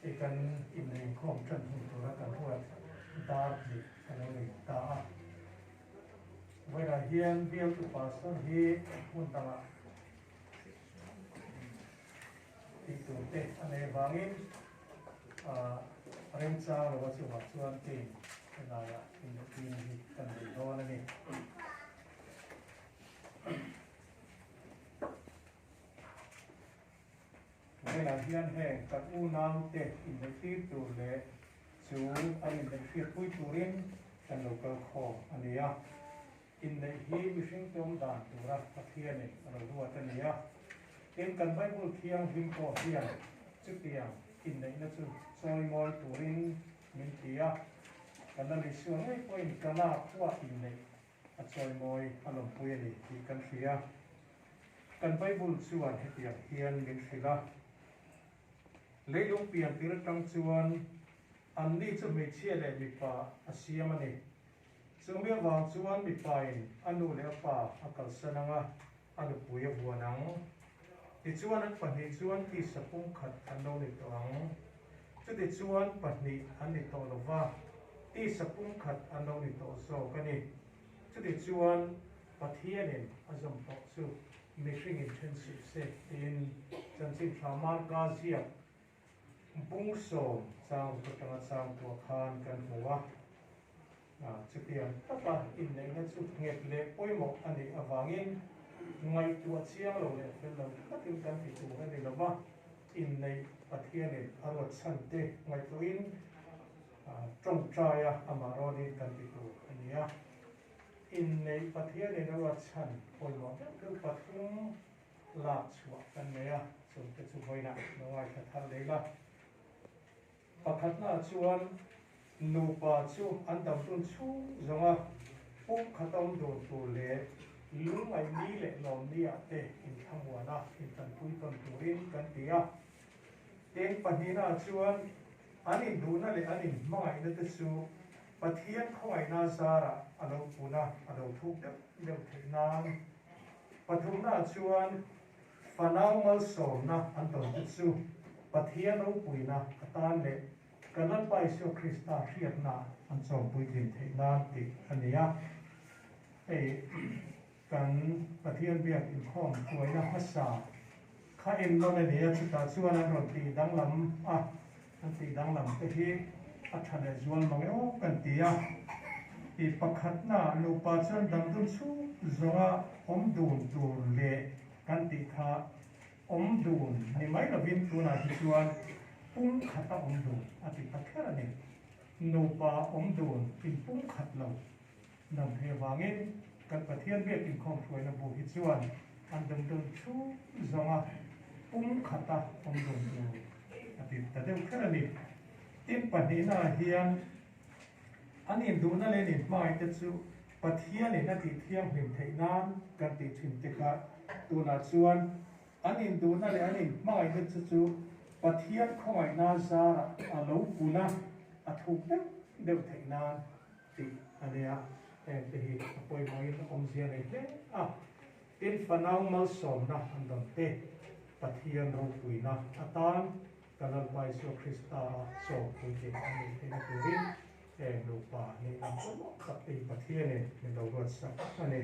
Hei kan inrinkhawm tan hun tura kan ruat dar hnih a lo nei ta a. Vawiinah hian bialtu pastor hi hmun dangah tih tur te a nei avangin remchang lova chuvang chuan kei helaiah inlehpin hi kan nei dawn a ni. Vawiinah hian heng kan unaute inneihtir tur leh chu an inneihhriatpui turin kan lo kal khawm a ni a. Inneih hi mihring tawng dan tura Pathianin a lo ruat a ni a. Tin, kan Bible thianghlim pawh hian chutiang inneihna chu chawimawi turin min ti a. Kan la Isua ngei pawhin Kana khua inneih a chawimawi a lawmpui a ni tih kan hria. Kan Bible chuan hetiang hian min hrilh a, Leilung pian tir atang chuan anni chu hmeichhia leh mipa a siam a ni. Chumi avang chuan mipain a nu leh a pa a kalsan ang a, a nupui a vuan ang. Tichuan an pahnih chuan tisa pumkhat an lo ni tawh ang. Chutichuan pahnih an ni tawh lo va, tisa pumkhat an lo ni tawh zawk a ni. Chutichuan Pathianin a zawm tawh chu mihringin then suh se tiin chanchin tha Marka ziak Bung sawm chang ruk atanga chang tuah khan kan hmu a. Chutiang taka inneihna chu nghet leh pawimawh a nih avangin ngaihtuah chiang lo leh fel lo takin kan ti tur a ni lo va, inneih Pathianin a ruat chhan te ngaihtuahin tawngtaia amah rawnin kan ti tur a ni a. Inneih Pathianin a ruat chhan pawimawh deuh deuh pathum lak chhuah kan nei a, chungte chu vawiinah lo ngaithla thar leh ila. Pakhatnaah chuan nupa chu an dam dun chhung zawng a, pum khat awm dun tur leh lungngaihni leh lawmni-ah te inthlamuan a, intanpui tawn turin kan ti a. Tin, pahnihnaah chuan an induhna leh an inhmangaihna te chu Pathian khawngaihna zarah a lo pun a, a lo thuk deuh deuh theih nan. Pathumnaah chuan fanau malsawmna an tawn te chu Pathian ropuina atan leh kan Lalpa Isua Krista hriatna an chawmpui tlin theih nan tih a ni a. Hei kan Pathian biak inkhawm hruaina hmasa kha ennawn a ni a, chutah chuan an rawn tih danglam a, an tih danglam te hi a tha leh zual mang e aw kan ti a. I pakhatna nupa chuan damdun chhung zawnga awm dun tur leh kan tih kha awm dun ni mai lovin tunah hi chuan pum khata awm dun a ti ta kher a ni. Nupa awm dun in pum khat lo Dam thei avangin kan Pathian biak inkhawm hruaina bu hi chuan an dawmdawn thu zawnga pum khata awm dawm tur a ti ta deuh kher a ni. Tin, pahnihnaah hian an induhna leh an inhmangaihte chu Pathianin a tih thianghlim theih nan kan tih thin te kha tunah chuan an induhna leh an inhmangaihna chu chu Pathian khawngaihna zarah a lo pun a, a thuk deuh deuh theih nan tih a nia. Heng te hi a pawimawhin a awmzia nei hle a. Tin, fanau malsawmna an rawn te, Pathian ropuina atan ka Lalpa Isua Krista-a chaw puitling an nih theihna turin heng nupa nihna pawimawh tak te hi Pathianin min lo ruatsak a ni.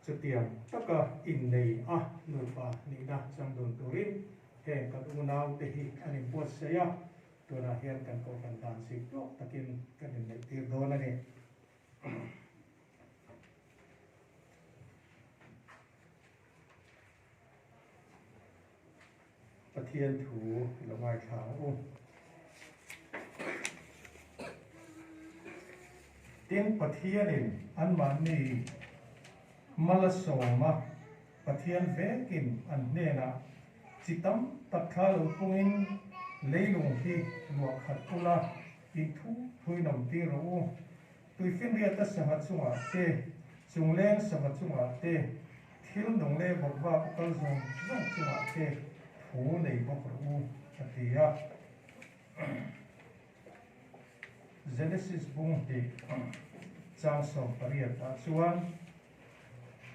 Chutiang taka innei a nupa nihna chang dun turin heng kan unaute hi an inbuatsaih a. Tunah hian kan kohhran dan zik tawk takin kan inneih tir dawn a ni. Pathian thu i lo ngaithla ang u. Tin, Pathianin anmahni mal a sawm a, Pathian vekin an hnenah chi tam tak thla lo pungin leilung hi luah khat ula, in thu thuin awm tir rawh u. Tuifinriata sangha chungah te, chungleng sava chungah te, thil nung leh bawkvak a kal zawng zawng chungah te thu nei bawk rawh u, a ti a. Genesis bung hnih chang 18 ah chuan,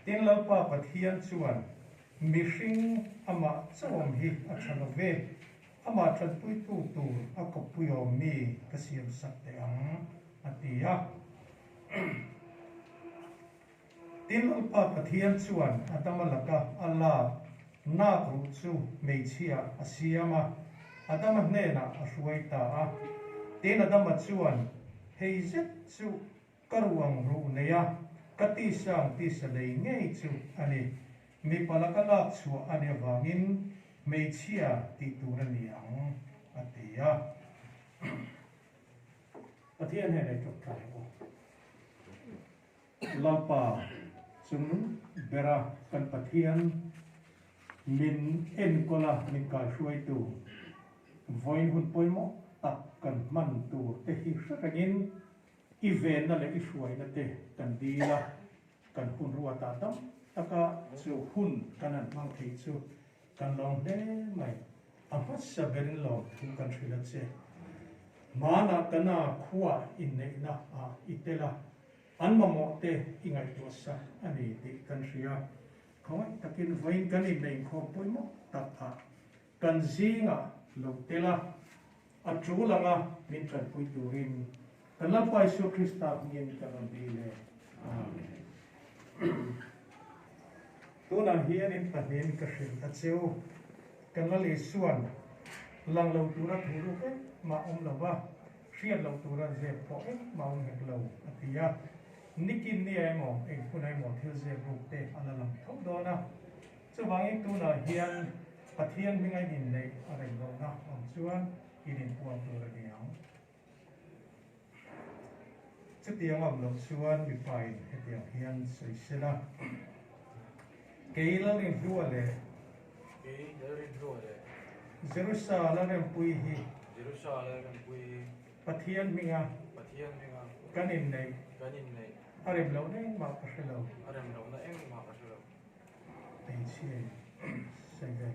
Tin Lalpa Pathian chuan. Mihring amah chauh awm hi a tha lo ve, amah tanpuitu tur a kawppui awm mi ka siam sak teh ang, a ti a. Tin, Lalpa Pathian chuan Adama laka a lak nak ruh chu hmeichhia a siam a, Adama hnenah a hruai ta a. Tin, Adama chuan, Hei zet chu ka ruang ruh nei a, ka tisa ang tisa lei ngei chu a ni. Mipa laka lak chhuah a nih avangin hmeichhia tih tur a ni ang, a ti a. Pathian hnenah i ṭawngṭai ang u. Lalpa chung bera kan Pathian min enkawl a, min kaihruaitu vawiin hun pawimawh tak kan hman tur te hi hre rengin i venna leh i hruaina te kan dil a, kan hun ruatah dam taka chu hun kan han hmang thei chu kan lawm hle mai. A hmasa berin lawmthu kan hrilh a che. Hmanah kana khuaa inneihna ah i tel a. An mamawh te i ngaihtuah sak a ni tih kan hria. Khawngaih takin vawiin kan inneih inkhawm pawimawh tak ah kan zingah lo tel a, a tul anga min tanpui turin kan Lalpa Isua Krista hmingin ka rawn dil e. Amen. Tunah hian in pahnihin ka hrilh a cheu. Kan Lal Isuan lang lo tura thu ruk engmah awm lo va, hriat loh tura zep pawh engmah awm hek lo, a ti a. Nikin nia emaw, eng huna emaw thil zep ruk te a la lang tho dawn a. Chuvangin tunah hian Pathian hminga in inneih a rem lohna ang chuan in inpuang tur a ni ang. Chutiang awm loh chuan mipain hetiang hian sawi sela, Kei Lalrinhlua leh. Kei Lalrinhlua leh. Jerusa Lalrempuii hi. Jerusa Lalrempuii hi. Pathian hminga. Pathian hminga. Kan inneih. Kan inneih. A rem lohna engmah ka hre lo. A rem lohna engmah ka hre lo. Hmeichhia in sawi ve.